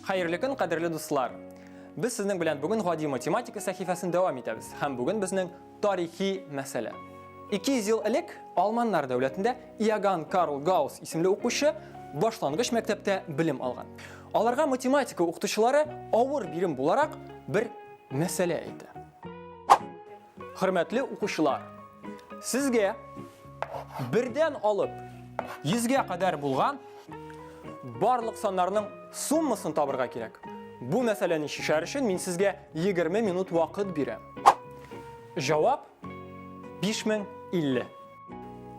Хәерле көн, кадерле дуслар! Без сезнең белән бүген гади математика сәхифәсен дәвам итәбез һәм бүген безнең тарихи мәсьәлә. 200 ел элек Алманнар дәүләтендә Иоганн Карл Гаусс исемле укучы башлангыч мәктәптә белем алган. Аларга математика укытучылары авыр бирем буларак бер мәсьәлә әйтә. Хөрмәтле укучылар, сезгә бердән алып йөзгә кадәр булган барлык саннарның суммасын табырга кирәк. Бу мәсьәләне чишәр өчен мин сезгә 20 минут вакыт бирәм. Җавап 5050.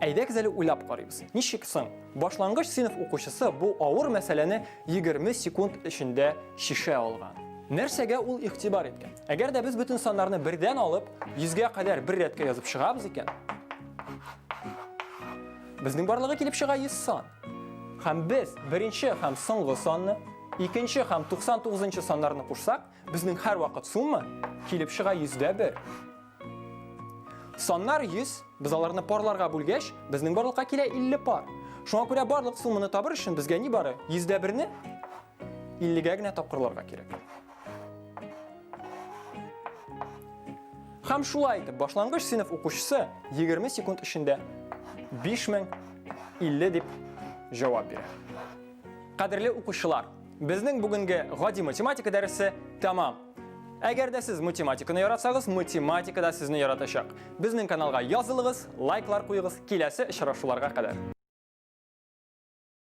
Әйдәгез әле уйлап карыйбыз. Ничек соң? Башлангыч сыйныф укучысы бу авыр мәсьәләне 20 секунд эчендә чишә алган. Нәрсәгә ул игътибар иткән? Әгәр дә без бөтен саннарны бердән алып, 100гә кадәр бер рәткә язып чыгабыз икән, безнең барлыгы килеп чыга 100 сан. Һәм без беренче һәм соңгы санны, икенче һәм 99 саннарны кушсак, безнең һәрвакыт сумма килеп чыга 100дә 1. Саннар 100, без аларны парларга бүлгәч, безнең барлыкка килә 50 пар. Шуңа күрә барлык сумманы табыр өчен безгә нибары 100дә 1-не 50-гә генә тапкырларга кирәк. Һәм шулай итеп, башлангыч сыйныф укучысы 20 секунд эчендә 5050 дип җавап бирә. Кадерле укучылар, безнең бүгенге гади математика дәресе тәмам. Әгәр дә сез математиканы яратсагыз, математика да сезне яратачак. Безнең каналга язылыгыз, лайклар куегыз, киләсе очрашуларга кадәр.